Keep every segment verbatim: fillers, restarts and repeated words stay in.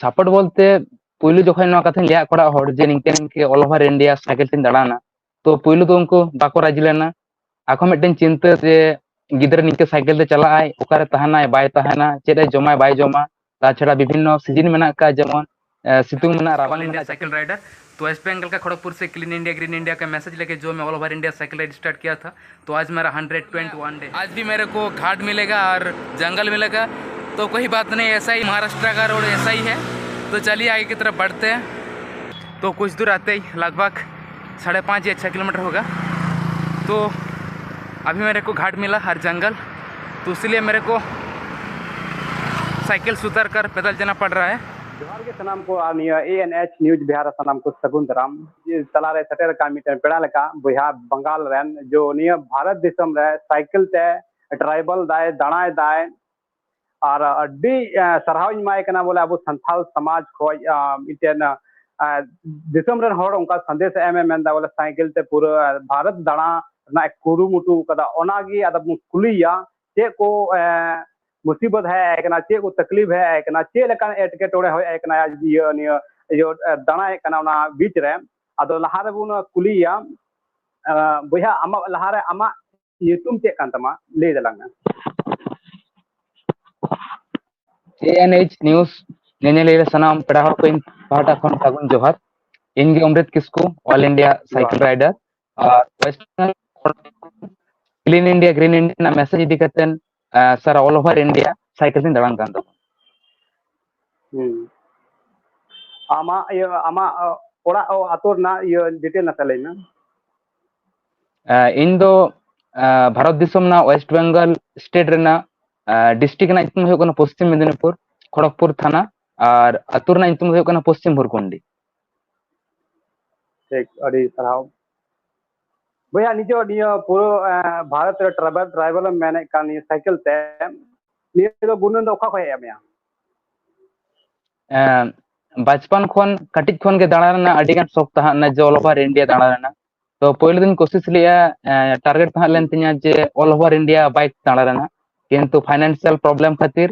Support ᱵᱚᱞᱛᱮ, ᱯᱩᱭᱞᱩ ᱡᱚᱠᱷᱚᱱ ᱱᱚᱣᱟ ᱠᱟᱛᱷᱟᱧ ᱞᱟᱹᱭᱟᱫ ᱠᱚ ᱚᱲᱟᱜ ᱦᱚᱲ ᱡᱮ ᱱᱤᱝᱠᱟᱹ ᱱᱤᱝᱠᱟᱹ all over India ᱥᱟᱭᱠᱮᱞ ᱛᱮᱧ ᱫᱟᱬᱟᱱᱟ, ᱛᱚ ᱯᱩᱭᱞᱩ ᱫᱚ ᱩᱱᱠᱩ ᱵᱟᱠᱚ ᱨᱟᱡᱤ ᱞᱮᱱᱟ᱾ ᱟᱠᱚ ᱢᱤᱫᱴᱮᱱ ᱪᱤᱱᱛᱟᱹ ᱡᱮ ᱜᱤᱫᱽᱨᱟᱹ ᱱᱤᱝᱠᱟᱹ ᱥᱟᱭᱠᱮᱞ ᱛᱮ ᱪᱟᱞᱟᱜ ᱟᱭ, ᱚᱠᱟᱨᱮ ᱛᱟᱦᱮᱱᱟᱭ ᱵᱟᱭ ᱛᱟᱦᱮᱱᱟ, ᱪᱮᱫ ᱮ ᱡᱚᱢᱟᱭ ᱵᱟᱭ ᱡᱚᱢᱟ, ᱛᱟᱪᱷᱟᱲᱟ ᱵᱤᱵᱷᱤᱱᱱᱚ ᱥᱤᱡᱤᱱ ᱢᱮᱱᱟᱜ ᱟᱠᱟᱫ, ᱡᱮᱢᱚᱱ ᱥᱤᱛᱩᱝ ᱢᱮᱱᱟᱜᱼᱟ, ᱨᱟᱵᱟᱝ ᱢᱮᱱᱟᱜ ᱟᱠᱟᱫ᱾ ᱥᱟᱭᱠᱮᱞ ᱨᱟᱭᱰᱟᱨ, ᱛᱚ ᱳᱭᱮᱥᱴ ᱵᱮᱝᱜᱚᱞ ᱠᱷᱚᱱ ᱠᱷᱚᱲᱚᱜᱽᱯᱩᱨ ᱥᱮ ᱠᱞᱤᱱ ᱤᱱᱰᱤᱭᱟ ᱠᱟ ᱢᱮᱥᱮᱡᱽ ᱞᱮᱠᱮ ᱡᱚ ᱢᱮ all over India cycle ride start ᱠᱤᱭᱟ ᱛᱷᱟ᱾ ᱛᱚ ᱟᱡᱽ ᱢᱮᱨᱟ ᱦᱟᱱᱰᱨᱮᱰ ᱴᱩᱭᱮᱱᱴᱤ ᱣᱟᱱ ᱰᱮ, ᱟᱡᱽ ᱵᱷᱤ ᱢᱮᱨᱮ ᱠᱚ ᱜᱷᱟᱴ ᱢᱤᱞᱮᱜᱟ ᱟᱨ ᱡᱟᱝᱜᱟᱞ ᱢᱤᱞᱮᱜᱟ᱾ ᱛᱚ ᱠᱚᱭᱤ ᱵᱟᱛ ᱱᱟᱦᱤ, ᱮᱥᱟ ᱦᱤ ᱢᱟᱦᱟᱨᱟᱥᱴᱨᱟ ᱠᱟ ᱨᱳᱰ ᱮᱥᱟ ᱦᱤ ᱦᱮ᱾ ᱛᱚ ᱪᱟᱞᱤᱭᱮ ᱟᱜᱮ ᱠᱤ ᱛᱚᱨᱚᱯ ᱵᱟᱲᱷᱛᱮ ᱦᱮ᱾ ᱛᱚ ᱠᱩᱪᱷ ᱫᱩᱨ ᱟᱛᱮ ᱦᱤ ᱞᱟᱜᱽ ᱵᱷᱟᱜᱽ ᱥᱟᱲᱮ ᱯᱟᱸᱪ ᱭᱟ ᱪᱷᱟ ᱠᱤᱞᱳᱢᱤᱴᱟᱨ ᱦᱳᱜᱟ᱾ ᱛᱚ ᱟᱵᱷᱤ ᱢᱮᱨᱮ ᱠᱚ ᱜᱷᱟᱴ ᱢᱤᱞᱟ ᱟᱨ ᱡᱟᱝᱜᱟᱞ, ᱛᱚ ᱤᱥᱤᱞᱤᱭᱮ ᱢᱮᱨᱮ ᱠᱚ ᱥᱟᱭᱠᱮᱞ ᱥᱩᱫᱷᱟᱨ ᱠᱟᱨ ᱯᱮᱫᱟᱞ ᱡᱟᱱᱟ ᱯᱟᱲ ᱨᱟᱦᱟ ᱦᱮ᱾ ᱡᱚᱦᱟᱨ ᱜᱮ ᱥᱟᱱᱟᱢ ᱠᱚ ᱟᱨ ᱱᱤᱭᱟᱹ ANH news ᱵᱤᱦᱟᱨ ᱨᱮ ᱥᱟᱱᱟᱢ ᱠᱚ ᱥᱟᱹᱜᱩᱱ ᱫᱟᱨᱟᱢ᱾ ᱛᱟᱞᱟᱨᱮ ᱥᱮᱴᱮᱨ ᱟᱠᱟᱱ ᱢᱤᱫᱴᱮᱱ ᱯᱮᱲᱟ ᱞᱮᱠᱟ ᱵᱚᱭᱦᱟ ᱵᱟᱝᱜᱟᱞ ᱨᱮᱱ, ᱡᱚ ᱱᱤᱭᱟᱹ ᱵᱷᱟᱨᱚᱛ ᱫᱤᱥᱚᱢ ᱨᱮ ᱥᱟᱭᱠᱮᱞ ᱛᱮ ᱴᱨᱟᱭᱵᱮᱞ ᱫᱟᱭ, ᱫᱟᱬᱟᱭ ᱫᱟᱭ᱾ ᱟᱨ ᱟᱹᱰᱤ ᱥᱟᱨᱦᱟᱣ ᱤᱧ ᱮᱢᱟᱭ ᱠᱟᱱᱟ ᱵᱚᱞᱮ ᱟᱵᱚ ᱥᱟᱱᱛᱟᱲ ᱥᱚᱢᱟᱡᱽ ᱠᱷᱚᱱ ᱢᱤᱫᱴᱮᱱ ᱫᱤᱥᱚᱢ ᱨᱮᱱ ᱦᱚᱲ ᱚᱱᱠᱟ ᱥᱟᱸᱫᱮᱥ ᱮ ᱮᱢ ᱮ ᱢᱮᱱᱫᱟ ᱵᱚᱞᱮ ᱥᱟᱭᱠᱮᱞ ᱛᱮ ᱯᱩᱨᱟᱹ ᱵᱷᱟᱨᱚᱛ ᱫᱟᱬᱟ ᱨᱮᱱᱟᱜ ᱮ ᱠᱩᱨᱩᱢᱩᱴᱩ ᱠᱟᱫᱟ᱾ ᱚᱱᱟᱜᱮ ᱟᱫᱚ ᱵᱚᱱ ᱠᱩᱞᱤᱭᱮᱭᱟ ᱪᱮᱫ ᱠᱚ ᱢᱩᱥᱤᱵᱚᱛ ᱦᱮᱡ ᱟᱭ ᱠᱟᱱᱟ, ᱪᱮᱫ ᱠᱚ ᱛᱟᱠᱞᱤᱯ ᱦᱮᱡ ᱟᱭ ᱠᱟᱱᱟ, ᱪᱮᱫ ᱞᱮᱠᱟᱱ ᱮᱴᱠᱮᱴᱚᱬᱮ ᱦᱮᱡ ᱟᱭ ᱠᱟᱱᱟ ᱤᱭᱟᱹ ᱱᱤᱭᱟᱹ ᱤᱭᱟᱹ ᱫᱟᱬᱟᱭᱮᱫ ᱠᱟᱱᱟ ᱚᱱᱟ ᱵᱤᱪ ᱨᱮ᱾ ᱟᱫᱚ ᱞᱟᱦᱟ ᱨᱮᱵᱚᱱ ᱠᱩᱞᱤᱭᱮᱭᱟ᱾ ᱵᱚᱭᱦᱟ, ᱟᱢᱟᱜ ᱞᱟᱦᱟᱨᱮ ᱟᱢᱟᱜ ᱧᱩᱛᱩᱢ ᱪᱮᱫ ᱠᱟᱱ ᱛᱟᱢᱟ? ᱞᱟᱹᱭ ᱛᱟᱞᱟᱝ ᱢᱮ᱾ ANH news ᱧᱮᱧᱮᱞᱤᱭᱟᱹ ᱥᱟᱱᱟᱢ ᱯᱮᱲᱟ ᱦᱚᱲ ᱠᱚ ᱤᱧ ᱯᱟᱦᱴᱟ ᱠᱷᱚᱱ ᱥᱟᱹᱜᱩᱱ ᱡᱚᱦᱟᱨ᱾ ᱤᱧ ᱜᱮ ᱚᱢᱨᱤᱛ ᱠᱤᱥᱠᱩ, all India ᱡᱚᱦᱟᱨ᱾ Cycle rider᱾ ᱟᱨ West Bengal Clean India, Green India ᱨᱮᱱᱟᱜ message ᱤᱫᱤ ᱠᱟᱛᱮ ᱥᱟᱨᱟ all over India ᱥᱟᱭᱠᱮᱞ ᱛᱮᱧ ᱫᱟᱬᱟᱱ ᱠᱟᱱ ᱛᱟᱵᱚᱱᱟ᱾ ᱦᱩᱸ᱾ ᱟᱢᱟᱜ ᱤᱭᱟᱹ, ᱟᱢᱟᱜ ᱚᱲᱟᱜ, ᱟᱹᱛᱩ ᱨᱮᱱᱟᱜ ᱤᱭᱟᱹ detail ᱱᱟᱥᱮ ᱞᱟᱹᱭ ᱢᱮ᱾ ᱤᱧ ᱫᱚ ᱵᱷᱟᱨᱚᱛ ᱫᱤᱥᱚᱢ ᱨᱮᱱᱟᱜ West Bengal state ᱨᱮᱱᱟᱜ district ᱨᱮᱱᱟᱜ ᱧᱩᱛᱩᱢ ᱦᱩᱭᱩᱜ ᱠᱟᱱᱟ ᱯᱚᱥᱪᱤᱢ ᱢᱮᱫᱤᱱᱤᱯᱩᱨ, ᱠᱷᱚᱲᱚᱜᱽᱯᱩᱨ ᱛᱷᱟᱱᱟ, ᱟᱨ ᱟᱹᱛᱩ ᱨᱮᱱᱟᱜ ᱧᱩᱛᱩᱢ ᱫᱚ ᱦᱩᱭᱩᱜ ᱠᱟᱱᱟ ᱯᱚᱥᱪᱤᱢ ᱵᱷᱩᱨᱠᱩᱱᱰᱤ᱾ ᱴᱷᱤᱠ, ᱟᱹᱰᱤ ᱥᱟᱨᱦᱟᱣ᱾ ᱵᱚᱭᱦᱟ, ᱱᱤᱡᱮ ᱱᱤᱭᱟᱹ ᱯᱩᱨᱟᱹ ᱵᱷᱟᱨᱚᱛ ᱨᱮ ᱴᱨᱟᱭᱵᱟᱞ, ᱴᱨᱟᱭᱵᱟᱞ ᱮᱢ ᱢᱮᱱᱮᱫ ᱠᱟᱱ ᱱᱤᱭᱟᱹ ᱥᱟᱭᱠᱮᱞ ᱛᱮ, ᱱᱤᱭᱟᱹ ᱫᱚ ᱜᱩᱱᱟᱹᱱ ᱫᱚ ᱚᱠᱟ ᱠᱷᱚᱱ ᱦᱮᱡ ᱟᱫ ᱢᱮᱭᱟ? ᱵᱟᱪᱯᱚᱱ ᱠᱷᱚᱱ, ᱠᱟᱹᱴᱤᱡ ᱠᱷᱚᱱ ᱜᱮ ᱫᱟᱬᱟ ᱨᱮᱱᱟᱜ ᱟᱹᱰᱤ ᱜᱟᱱ ᱥᱚᱠ ᱛᱟᱦᱮᱸ ᱞᱮᱱᱟ, ᱡᱮ all over India ᱫᱟᱬᱟ ᱨᱮᱱᱟᱜ᱾ ᱛᱚ ᱯᱳᱭᱞᱳ ᱫᱚᱧ ᱠᱳᱥᱤᱥ ᱞᱮᱜᱼᱟ, ᱴᱟᱨᱜᱮᱴ ᱛᱟᱦᱮᱸ ᱞᱮᱱ ᱛᱤᱧᱟ ᱡᱮ all over India ᱵᱟᱭᱤᱠ ᱫᱟᱬᱟ ᱨᱮᱱᱟᱜ, ᱠᱤᱱᱛᱩ ᱯᱷᱟᱭᱱᱟᱱᱥᱤᱭᱟᱞ ᱯᱨᱚᱵᱞᱮᱢ ᱠᱷᱟᱹᱛᱤᱨ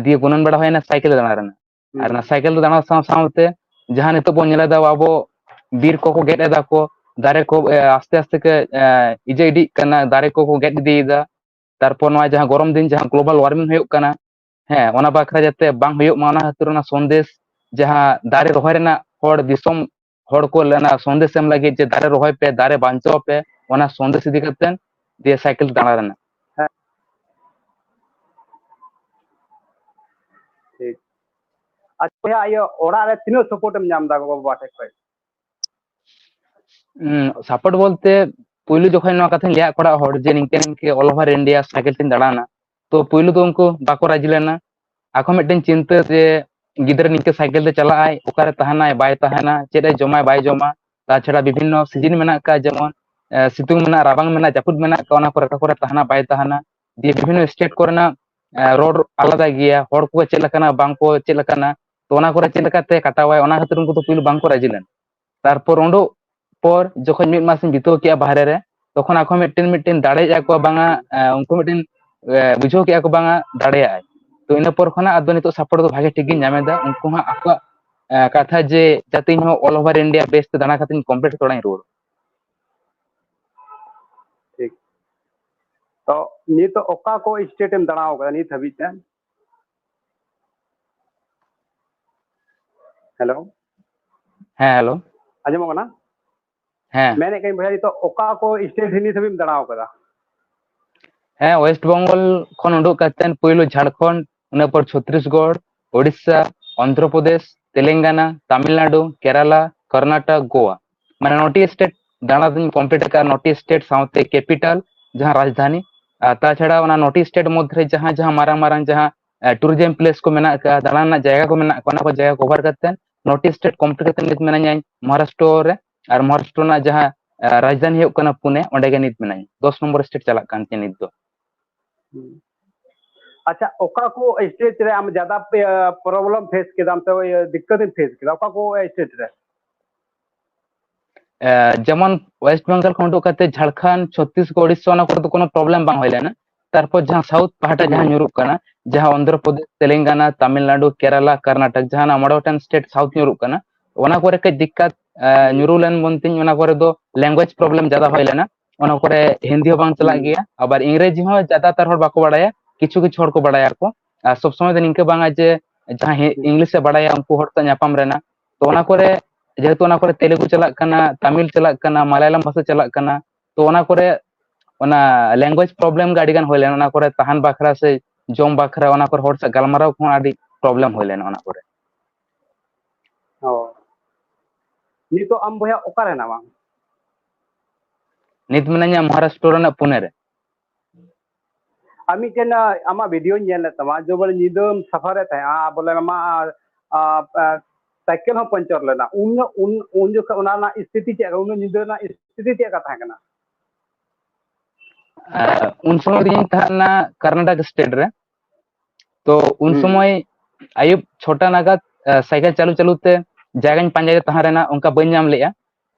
ᱫᱤᱭᱮ ᱜᱩᱱᱟᱹᱱ ᱵᱟᱲᱟ ᱦᱩᱭᱱᱟ ᱥᱟᱭᱠᱮᱞ ᱫᱟᱬᱟ ᱨᱮᱱᱟᱜ᱾ ᱟᱨ ᱚᱱᱟ ᱥᱟᱭᱠᱮᱞ ᱛᱮ ᱫᱟᱬᱟ ᱥᱟᱶ ᱥᱟᱶᱛᱮ ᱡᱟᱦᱟᱸ ᱱᱤᱛᱚᱜ ᱵᱚᱱ ᱧᱮᱞ ᱮᱫᱟ ᱟᱵᱚ, ᱵᱤᱨ ᱠᱚᱠᱚ ᱜᱮᱫ ᱮᱫᱟ ᱠᱚ, ᱫᱟᱨᱮ ᱠᱚ, ᱮ, ᱟᱥᱛᱮ ᱟᱥᱛᱮ ᱠᱚ, ᱮ, ᱤᱡᱟᱹ ᱤᱫᱤᱜ ᱠᱟᱱᱟ, ᱫᱟᱨᱮ ᱠᱚᱠᱚ ᱜᱮᱫ ᱤᱫᱤᱭᱮᱫᱟ᱾ ᱛᱟᱨᱯᱚᱨ ᱱᱚᱣᱟ ᱡᱟᱦᱟᱸ ᱜᱚᱨᱚᱢ ᱫᱤᱱ ᱡᱟᱦᱟᱸ global warming ᱦᱩᱭᱩᱜ ᱠᱟᱱᱟ, ᱦᱮᱸ, ᱚᱱᱟ ᱵᱟᱠᱷᱨᱟ ᱡᱟᱛᱮ ᱵᱟᱝ ᱦᱩᱭᱩᱜ ᱢᱟ, ᱚᱱᱟ ᱠᱷᱟᱹᱛᱤᱨ ᱚᱱᱟ ᱥᱚᱱᱫᱮᱥ, ᱡᱟᱦᱟᱸ ᱫᱟᱨᱮ ᱨᱚᱦᱚᱭ ᱨᱮᱱᱟᱜ ᱦᱚᱲ ᱫᱤᱥᱚᱢ ᱦᱚᱲ ᱠᱚ ᱚᱱᱟ ᱥᱚᱱᱫᱮᱥ ᱮᱢ ᱞᱟᱹᱜᱤᱫ ᱡᱮ ᱫᱟᱨᱮ ᱨᱚᱦᱚᱭ ᱯᱮ, ᱫᱟᱨᱮ ᱵᱟᱧᱪᱟᱣ ᱯᱮ, ᱚᱱᱟ ᱥᱚᱱᱫᱮᱥ ᱤᱫᱤ ᱠᱟᱛᱮ ᱫᱤᱭᱮ ᱥᱟᱭᱠᱮᱞ ᱫᱟᱬᱟ ᱨᱮᱱᱟᱜ᱾ ᱦᱮᱸ᱾ ᱴᱷᱤᱠ᱾ ᱟᱪᱪᱷᱟ ᱵᱚᱭᱦᱟ, ᱤᱭᱟᱹ, ᱚᱲᱟᱜ ᱨᱮ ᱛᱤᱱᱟᱹᱜ support ᱮᱢ ᱧᱟᱢ ᱮᱫᱟ ᱜᱚ ᱵᱟᱵᱟ ᱴᱷᱮᱡ ᱠᱷᱚᱡ? ᱩᱸ, support ᱵᱚᱞᱛᱮ ᱯᱩᱭᱞᱩ ᱡᱚᱠᱷᱚᱱ ᱱᱚᱣᱟ ᱠᱟᱛᱷᱟᱧ ᱞᱟᱹᱭᱟᱫ ᱠᱚ ᱚᱲᱟᱜ ᱦᱚᱲ ᱡᱮ ᱱᱤᱝᱠᱟᱹ ᱱᱤᱝᱠᱟᱹ all over India ᱥᱟᱭᱠᱮᱞ ᱛᱤᱧ ᱫᱟᱬᱟᱱᱟ, ᱛᱚ ᱯᱩᱭᱞᱩ ᱫᱚ ᱩᱱᱠᱩ ᱵᱟᱠᱚ ᱨᱟᱡᱤ ᱞᱮᱱᱟ᱾ ᱟᱠᱚ ᱢᱤᱫᱴᱮᱱ ᱪᱤᱱᱛᱟᱹ ᱡᱮ ᱜᱤᱫᱽᱨᱟᱹ ᱱᱤᱝᱠᱟᱹ ᱥᱟᱭᱠᱮᱞ ᱛᱮ ᱪᱟᱞᱟᱜ ᱟᱭ, ᱚᱠᱟᱨᱮ ᱛᱟᱦᱮᱱᱟᱭ, ᱵᱟᱭ ᱛᱟᱦᱮᱱᱟ, ᱪᱮᱫ ᱮ ᱡᱚᱢᱟᱭ, ᱵᱟᱭ ᱡᱚᱢᱟ᱾ ᱛᱟᱪᱷᱟᱲᱟ ᱵᱤᱵᱷᱤᱱᱱᱚ season ᱢᱮᱱᱟᱜ ᱟᱠᱟᱫ, ᱡᱮᱢᱚᱱ, ᱮ, ᱥᱤᱛᱩᱝ ᱢᱮᱱᱟᱜᱼᱟ, ᱨᱟᱵᱟᱝ ᱢᱮᱱᱟᱜᱼᱟ, ᱡᱟᱹᱯᱩᱫ ᱢᱮᱱᱟᱜ ᱟᱠᱟᱫ, ᱚᱱᱟ ᱠᱚᱨᱮ ᱚᱠᱟ ᱠᱚᱨᱮ ᱛᱟᱦᱮᱱᱟ, ᱵᱟᱭ ᱛᱟᱦᱮᱱᱟ᱾ ᱫᱤᱭᱮ ᱵᱤᱵᱷᱤᱱᱱᱚ state ᱠᱚᱨᱮᱱᱟᱜ, ᱮ, road ᱟᱞᱟᱫᱟ ᱜᱮᱭᱟ, ᱦᱚᱲ ᱠᱚ ᱪᱮᱫ ᱞᱮᱠᱟᱱᱟ, ᱵᱟᱝ ᱠᱚ ᱪᱮᱫ ᱞᱮᱠᱟᱱᱟ, ᱛᱚ ᱚᱱᱟ ᱠᱚᱨᱮ ᱪᱮᱫ ᱞᱮᱠᱟᱛᱮ ᱠᱟᱴᱟᱣᱟᱭ, ᱚᱱᱟ ᱠᱷᱟᱹᱛᱤᱨ ᱩᱱᱠᱩ ᱫᱚ ᱯᱩᱭᱞᱩ ᱵᱟᱝ ᱠᱚ ᱨᱟᱡᱤ ᱞᱮᱱᱟ᱾ ᱛᱟᱨᱯᱚᱨ ᱩᱰᱩᱠ ᱯᱚᱨ ᱡᱚᱠᱷᱚᱱ ᱢᱤᱫ ᱢᱟᱥᱤᱧ ᱵᱤᱛᱟᱹᱣ ᱠᱮᱜᱼᱟ ᱵᱟᱦᱨᱮ ᱨᱮ, ᱛᱚᱠᱷᱚᱱ ᱟᱠᱚ ᱢᱤᱫᱴᱮᱱ ᱢᱤᱫᱴᱮᱱ ᱫᱟᱲᱮᱭᱟᱜᱼᱟ ᱠᱚ ᱵᱟᱝᱟ, ᱮ, ᱩᱱᱠᱩ ᱢᱤᱫᱴᱮᱱ, ᱮ, ᱵᱩᱡᱷᱟᱹᱣ ᱠᱮᱜᱼᱟ ᱠᱚ ᱵᱟᱝᱟ ᱫᱟᱲᱮᱭᱟᱜᱼᱟᱭ᱾ ᱛᱚ ᱤᱱᱟᱹ ᱯᱚᱨ ᱠᱷᱚᱱᱟᱜ ᱟᱫᱚ ᱱᱤᱛᱚᱜ support ᱫᱚ ᱵᱷᱟᱜᱮ ᱴᱷᱤᱠ ᱜᱤᱧ ᱧᱟᱢ ᱮᱫᱟ᱾ ᱩᱱᱠᱩ ᱦᱚᱸ ᱟᱠᱚᱣᱟᱜ, ᱮ, ᱠᱟᱛᱷᱟ ᱡᱮ ᱡᱟᱛᱮ ᱤᱧ ᱦᱚᱸ all over India base ᱛᱮ ᱫᱟᱬᱟ ᱠᱟᱛᱮᱧ complete ᱦᱚᱴᱚ ᱠᱟᱜᱼᱟᱹᱧ ᱨᱩᱣᱟᱹᱲ᱾ ᱴᱷᱤᱠ᱾ ᱛᱚ ᱱᱤᱛᱚᱜ ᱚᱠᱟ ᱠᱚ state ᱮᱢ ᱫᱟᱬᱟ ᱟᱠᱟᱫᱟ ᱱᱤᱛ ᱦᱟᱹᱵᱤᱡ ᱛᱮ? ᱦᱮᱞᱳ᱾ ᱦᱮᱸ, ᱦᱮᱞᱳ᱾ ᱟᱸᱡᱚᱢᱚᱜ ᱠᱟᱱᱟ? ᱦᱮᱸ᱾ ᱢᱮᱱᱮᱫ ᱠᱟᱹᱱᱟᱹᱧ ᱵᱚᱭᱦᱟ, ᱱᱤᱛᱚᱜ ᱚᱠᱟ ᱠᱚ state ᱱᱤᱛ ᱦᱟᱹᱵᱤᱡ ᱮᱢ ᱫᱟᱬᱟ ᱟᱠᱟᱫᱟ? ᱦᱮᱸ, West Bengal ᱠᱷᱚᱱ ᱩᱰᱩᱠ ᱠᱟᱛᱮ ᱯᱩᱭᱞᱩ ᱡᱷᱟᱲᱠᱷᱚᱸᱰ, ᱤᱱᱟᱹ ᱯᱚᱨ ᱪᱷᱚᱛᱨᱤᱥᱜᱚᱲ, ᱳᱰᱤᱥᱟ, ᱚᱱᱫᱷᱨᱚ ᱯᱨᱚᱫᱮᱥ, ᱛᱮᱞᱮᱝᱜᱟᱱᱟ, ᱛᱟᱢᱤᱞᱱᱟᱰᱩ, ᱠᱮᱨᱟᱞᱟ, ᱠᱚᱨᱱᱟᱴᱚᱠ, ᱜᱳᱣᱟ᱾ ᱢᱟᱱᱮ ᱱᱚᱴᱤ state ᱫᱟᱬᱟ ᱫᱩᱧ complete ᱟᱠᱟᱫᱼᱟ, ᱱᱚᱴᱤ state ᱥᱟᱶᱛᱮ capital ᱡᱟᱦᱟᱸ ᱨᱟᱡᱽᱫᱷᱟᱱᱤ᱾ ᱟᱨ ᱛᱟᱪᱷᱟᱲᱟ ᱚᱱᱟ ᱱᱚᱴᱤ state ᱢᱚᱫᱽᱫᱷᱮ ᱨᱮ ᱡᱟᱦᱟᱸ ᱡᱟᱦᱟᱸ ᱢᱟᱨᱟᱝ ᱢᱟᱨᱟᱝ ᱡᱟᱦᱟᱸ, ᱮ, tourism place ᱠᱚ ᱢᱮᱱᱟᱜ ᱟᱠᱟᱫᱼᱟ, ᱫᱟᱬᱟᱱ ᱨᱮᱱᱟᱜ ᱡᱟᱭᱜᱟ ᱠᱚ ᱢᱮᱱᱟᱜ ᱟᱠᱟᱫᱼᱟ, ᱚᱱᱟ ᱠᱚ ᱡᱟᱭᱜᱟ cover ᱠᱟᱛᱮ ᱱᱚᱴᱤ state complete ᱠᱟᱛᱮ ᱱᱤᱛ ᱢᱮᱱᱟᱧᱟ ᱢᱚᱦᱟᱨᱟᱥᱴᱨᱚ ᱨᱮ᱾ ᱟᱨ ᱢᱚᱦᱟᱨᱟᱥᱴᱨᱚ ᱨᱮᱱᱟᱜ ᱡᱟᱦᱟᱸ, ᱮ, ᱨᱟᱡᱽᱫᱷᱟᱱᱤ ᱦᱩᱭᱩᱜ ᱠᱟᱱᱟ ᱯᱩᱱᱮ, ᱚᱸᱰᱮ ᱜᱮ ᱱᱤᱛ ᱢᱮᱱᱟᱧᱟ᱾ ᱫᱚᱥ ᱱᱚᱢᱵᱚᱨ state ᱪᱟᱞᱟᱜ ᱠᱟᱱ ᱛᱤᱧᱟ ᱱᱤᱛ ᱫᱚ᱾ ᱦᱩᱸ᱾ ᱟᱪᱪᱷᱟ, ᱚᱠᱟ ᱠᱚ state ᱨᱮ ᱟᱢ ᱡᱟᱫᱟ ᱯᱮ, problem face ᱠᱮᱫᱟᱢ ᱥᱮ ᱳᱭ ᱫᱤᱠᱠᱟᱛ ᱮᱢ face ᱠᱮᱫᱟ, ᱚᱠᱟ ᱠᱚ state ᱨᱮ? ᱮ, ᱡᱮᱢᱚᱱ West Bengal ᱠᱷᱚᱱ ᱩᱰᱩᱠ ᱠᱟᱛᱮ ᱡᱷᱟᱲᱠᱷᱚᱸᱰ, ᱪᱷᱚᱛᱛᱤᱥᱜᱚᱲ, ᱳᱰᱤᱥᱟ, ᱚᱱᱟ ᱠᱚᱨᱮ ᱫᱚ ᱠᱳᱱᱳ problem ᱵᱟᱝ ᱦᱩᱭ ᱞᱮᱱᱟ᱾ ᱛᱟᱨᱯᱚᱨ ᱡᱟᱦᱟᱸ ᱥᱟᱣᱩᱛᱷ ᱯᱟᱦᱴᱟ ᱡᱟᱦᱟᱸ ᱦᱩᱸ᱾ ᱧᱩᱨᱩᱜ ᱠᱟᱱᱟ, ᱡᱟᱦᱟᱸ ᱚᱱᱫᱷᱨᱚ ᱯᱨᱚᱫᱮᱥ, ᱛᱮᱞᱮᱝᱜᱟᱱᱟ, ᱛᱟᱢᱤᱞᱱᱟᱰᱩ, ᱠᱮᱨᱟᱞᱟ, ᱠᱚᱨᱱᱟᱴᱚᱠ, ᱡᱟᱦᱟᱸ ᱚᱱᱟ ᱢᱚᱬᱮ ᱜᱚᱴᱮᱱ ᱥᱴᱮᱴ ᱥᱟᱣᱩᱛᱷ ᱧᱩᱨᱩᱜ ᱠᱟᱱᱟ, ᱚᱱᱟ ᱠᱚᱨᱮ ᱠᱟᱹᱡ ᱫᱤᱠᱠᱟᱛ, ᱮ, ᱦᱩᱸ᱾ ᱧᱩᱨᱩ ᱞᱮᱱ ᱵᱚᱱᱛᱤᱧ, ᱚᱱᱟ ᱠᱚᱨᱮ ᱫᱚ ᱞᱮᱝᱜᱩᱭᱮᱡᱽ ᱯᱨᱚᱵᱞᱮᱢ ᱡᱟᱫᱟ ᱦᱩᱭ ᱞᱮᱱᱟ᱾ ᱚᱱᱟ ᱠᱚᱨᱮ ᱦᱤᱱᱫᱤ ᱦᱚᱸ ᱵᱟᱝ ᱪᱟᱞᱟᱜ ᱦᱩᱸ᱾ ᱜᱮᱭᱟ, ᱟᱵᱟᱨ ᱤᱝᱨᱮᱡᱤ ᱦᱚᱸ ᱡᱟᱫᱟᱛᱟᱨ ᱦᱚᱲ ᱵᱟᱠᱚ ᱵᱟᱲᱟᱭᱟ, ᱠᱤᱪᱷᱩ ᱠᱤᱪᱷᱩ ᱦᱚᱲ ᱠᱚ ᱵᱟᱲᱟᱭᱟ ᱠᱚ᱾ ᱟᱨ ᱥᱚᱵ ᱥᱚᱢᱚᱭ ᱫᱚ ᱱᱤᱝᱠᱟᱹ ᱵᱟᱝᱟ ᱡᱮ ᱡᱟᱦᱟᱸᱭ ᱦᱩᱸ᱾ ᱤᱝᱞᱤᱥ ᱮ ᱵᱟᱲᱟᱭᱟ ᱩᱱᱠᱩ ᱦᱚᱲ ᱥᱟᱶ ᱧᱟᱯᱟᱢ ᱨᱮᱱᱟᱜ᱾ ᱛᱚ ᱚᱱᱟ ᱠᱚᱨᱮ, ᱡᱮᱦᱮᱛᱩ ᱚᱱᱟ ᱠᱚᱨᱮ ᱛᱮᱞᱮᱜᱩ ᱪᱟᱞᱟᱜ ᱠᱟᱱᱟ, ᱛᱟᱢᱤᱞ ᱪᱟᱞᱟᱜ ᱠᱟᱱᱟ, ᱢᱟᱞᱟᱭᱟᱞᱟᱢ ᱵᱷᱟᱥᱟ ᱪᱟᱞᱟᱜ ᱠᱟᱱᱟ, ᱛᱚ ᱚᱱᱟ ᱠᱚᱨᱮ ᱚᱱᱟ ᱞᱮᱝᱜᱩᱭᱮᱡᱽ ᱯᱨᱚᱵᱞᱮᱢ ᱜᱮ ᱟᱹᱰᱤ ᱜᱟᱱ ᱦᱩᱭ ᱞᱮᱱᱟ᱾ ᱚᱱᱟ ᱠᱚᱨᱮ ᱛᱟᱦᱮᱱ ᱵᱟᱠᱷᱨᱟ ᱥᱮ ᱡᱚᱢ ᱵᱟᱠᱷᱨᱟ ᱚᱱᱟ ᱠᱚᱨᱮ ᱦᱚᱲ ᱥᱟᱶ ᱜᱟᱞᱢᱟᱨᱟᱣ ᱠᱚᱦᱚᱸ ᱟᱹᱰᱤ ᱯᱨᱚᱵᱞᱮᱢ ᱦᱩᱭ ᱞᱮᱱᱟ ᱚᱱᱟ ᱠᱚᱨᱮ᱾ ᱚ᱾ ᱱᱤᱛᱚᱜ ᱟᱢ ᱵᱚᱭᱦᱟ ᱚᱠᱟᱨᱮ ᱦᱮᱱᱟᱢᱟ? ᱱᱤᱛ ᱢᱤᱱᱟᱹᱧᱟ ᱢᱚᱦᱟᱨᱟᱥᱴᱨᱚ ᱨᱮᱱᱟᱜ ᱯᱩᱱᱮ ᱨᱮ᱾ ᱟᱨ ᱢᱤᱫᱴᱮᱱ, ᱟ, ᱟᱢᱟᱜ ᱵᱷᱤᱰᱤᱭᱳᱧ ᱧᱮᱞ ᱞᱮᱫ ᱛᱟᱢᱟ, ᱡᱮ ᱵᱚᱞᱮ ᱧᱤᱫᱟᱹᱢ ᱥᱟᱯᱷᱟᱨᱮᱫ ᱛᱟᱦᱮᱸᱜᱼᱟ, ᱵᱚᱞᱮ ᱟᱢᱟᱜ, ᱟ, ᱟ, ᱥᱟᱭᱠᱮᱞ ᱦᱚᱸ ᱯᱟᱧᱪᱟᱨ ᱞᱮᱱᱟ᱾ ᱩᱱ, ᱩᱱ, ᱩᱱ ᱡᱚᱠᱷᱚᱱ ᱚᱱᱟ ᱨᱮᱱᱟᱜ ᱥᱛᱷᱤᱛᱤ ᱪᱮᱫ ᱞᱮᱠᱟ? ᱩᱱ ᱧᱤᱫᱟᱹ ᱨᱮᱱᱟᱜ ᱥᱛᱷᱤᱛᱤ ᱪᱮᱫ ᱞᱮᱠᱟ ᱛᱟᱦᱮᱸ ᱠᱟᱱᱟ? ᱟᱨ ᱩᱱ ᱥᱚᱢᱚᱭ ᱫᱚ ᱤᱧ ᱛᱟᱦᱮᱸ ᱞᱮᱱᱟ ᱠᱟᱨᱱᱟᱴᱟᱠ ᱥᱴᱮᱴ ᱨᱮ᱾ ᱛᱚ ᱩᱱ ᱦᱩᱸ᱾ ᱥᱚᱢᱚᱭ ᱟᱹᱭᱩᱵ ᱪᱷᱚᱴᱟ ᱱᱟᱜᱟᱫ, ᱟ, ᱥᱟᱭᱠᱮᱞ ᱪᱟᱹᱞᱩ ᱪᱟᱹᱞᱩ ᱛᱮ ᱡᱟᱭᱜᱟᱧ ᱯᱟᱸᱡᱟᱭᱮᱫ ᱛᱟᱦᱮᱸ ᱨᱮᱱᱟᱜ, ᱚᱱᱠᱟ ᱵᱟᱹᱧ ᱧᱟᱢ ᱞᱮᱜᱼᱟ᱾